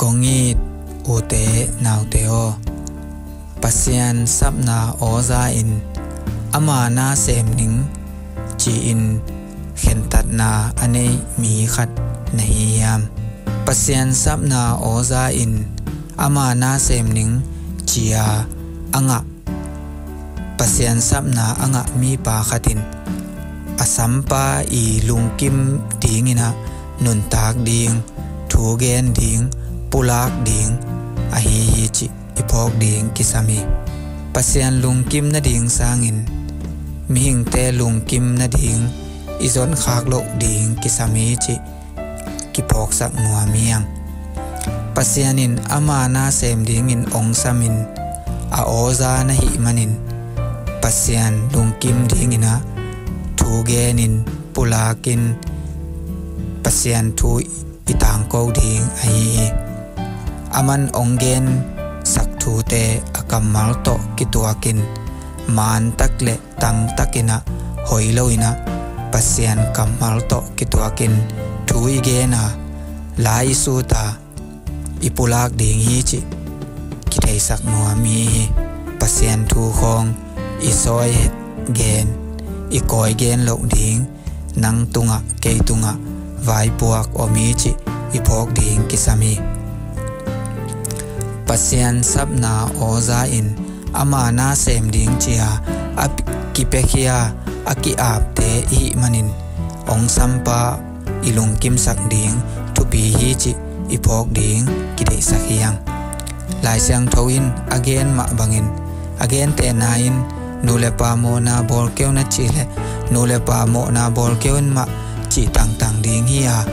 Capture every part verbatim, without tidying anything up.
Kong it ute naute aw, Pasian sapna aw za-in ama na sem ning ci-in khentatna a nei mi khat na hi hiam? Pasian sapna aw za-in ama na sem ning ci-a a ngah, Pasian sapna a ngah mipa khat in a sampa i lungkim dingin ah nuntak ding, thu gen ding, pulak ding ahi hi cih i phawk ding kisam hi. Pasian lungkim nading sangin mihingte lungkim nading i zon khak loh ding kisam hi cih kiphawksak nuam hi hang. Pasian in ama na sem dingin ong samin a aw za na hih manin Pasian lungkim dingin ah thu genin, pulakin, Pasian thu i tangko ding ahi hi. Aman ong gensak thute a kammal tawh kituakin mantak le tangtakin ah hoi loin ah Pasian kammal tawh kituakin thu i gen a, la i sut a, i pulak ding hi cih kitheisak nuam hi hi. Pasian thu khawng i sawi gen, i kawi gen loh ding, nang tungah, kei tungah vaipuak om hi cih i phawk ding kisam hi. Pasian sapna aw za-in ama na sem ding ci-a a kipiakhia a ki-apte i hih manin ong sampa i lungkimsak ding thupi hi cih i phawk ding kideihsak hi hang. Lai Siangtho in a gen mah bangin, a gentehna in, nu le pa mawhna bawl kei un a cih leh nu le pa mawhna bawl kei un mah cih tangtang ding hi a,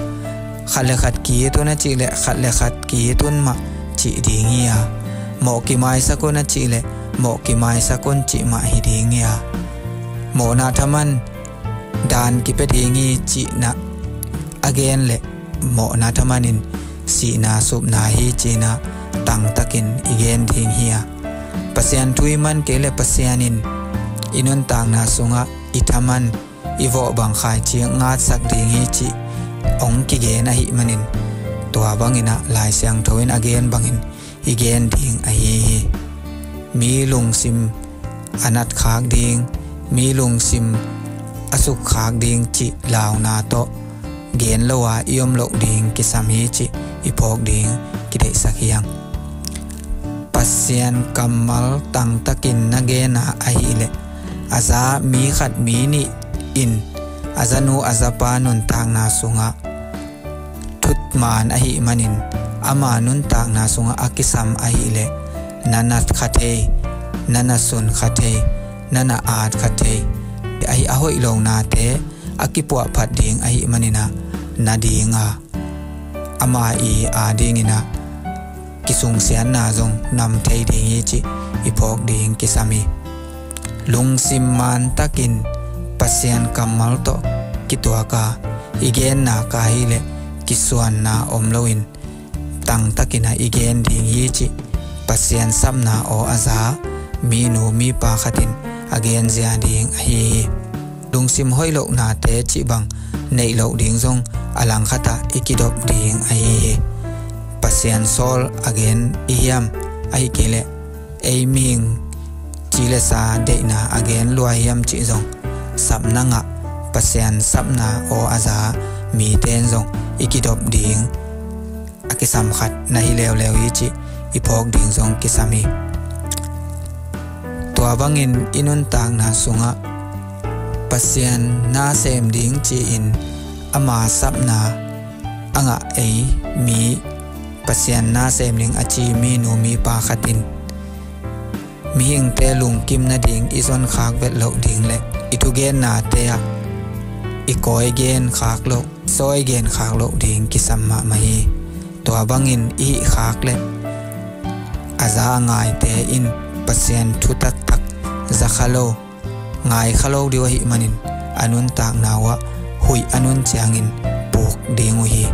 khat le khat ki-it un a cih leh khat le khat ki-it un mah cih ding hi a, mawh kimaisak un a cih leh mawh kimaisak un cih mah hi ding hi a, mawhna thaman dan kipia ding hi cihna a gen leh mawhna thaman in sihna supna hi cihna tangtakin i gen ding hi a, Pasian thu i man kei leh Pasian in i nuntakna sungah i thaman, i vawh bang khaici ngatsak ding hi cih ong kigen ahih manin tua bangin ah Lai Siangtho in a gen bangin i gen ding ahi hi. Mi lungsim a natkhak ding, mi lungsim a sukkhak ding cih launa tawh gen lo a i om loh ding kisam hi cih i phawk ding kideihsak hi hang. Pasian kammal tangtakin na gen a ahih leh a za mi khat mi nih in a zanu a zapa nuntakna sungah thut man ahih manin ama nuntakna sungah a kisam ahih leh na nat kha thei, na na sun kha thei, na na at kha thei. Ahi a hoih lonate a kipuahphat ding ahih manin ah na ding a, ama i a dingin ah kisungsiatna zong nam thei ding hi cih i phawk ding kisam hi. Lungsim mantakin Pasian kammal tawh kituak a i genna ka hi leh kisuanna om loin tangtakin ah i gen ding hi cih Pasian sapna aw a za minu mipa khatin a genzia ding ahi hi. Lungsim hoih lohnate cih bang neih loh ding zong a langkhatah i kidop ding ahi hi. Pasian sawl a gen i hiam, ahi kei leh ei mihing ci le sa deihna a gen lua hiam cih zong sapna ngah, Pasian sapna aw a za mite in zong i kidop ding a kisam khat na hi leuleu hi cih i phawk ding zong kisam hi. Tua bangin i nuntakna sungah Pasian na sem ding ci-in ama sapna a ngah ei mi, Pasian na sem ding a ci minu mipa khatin mihingte lungkim nading i zon khak vet loh ding le i thugennate ah i kawi gen khak loh, sawi gen khak loh ding kisam mahmah hi. Tua bangin i hih khak le a za a ngaite in Pasian thu taktak za kha lo, ngai kha lo ding uh ahih manin a nuntakna uh ah huih a nun ciangin puk ding uh hi.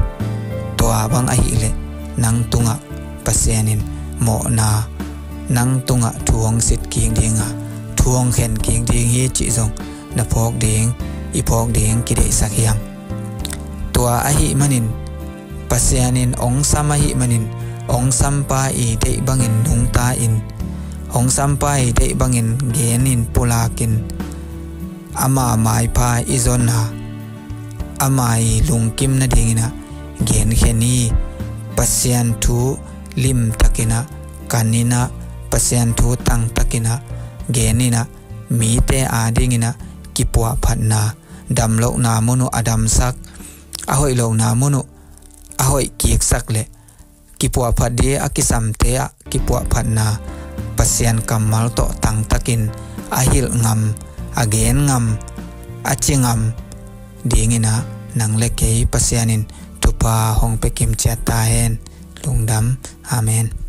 Tua bang ahih leh nang tungah Pasian in mawhna, nang tungah thu hong sit kik ding a, thu hong khen kik ding hi cih zong na phawk ding, i phawk ding kideihsak hi hang. Tua ahih manin Pasian in hong sam ahih manin Hong sampa i deih bangin nungta in, hong sampa i deih bangin genin pulakin, ama maipha i zonna, ama i lungkim nadingin ah genkhia ni. Pasian thu limtakin ah kanin ah, Pasian thu tangtakin ah genin ah, mite adingin ah kipuahphatna, damlohna mun uh a damsak, a hoih lohna mun uh a hoih kiksak le kipuahphat ding a kisamte ah kipuahphatna, Pasian kammal tawh tangtakin a hilh ngam, a gen ngam, a ci ngam dingin ah nang le kei Pasian in thupha hong pia kimciat ta hen. Lungdam. Amen.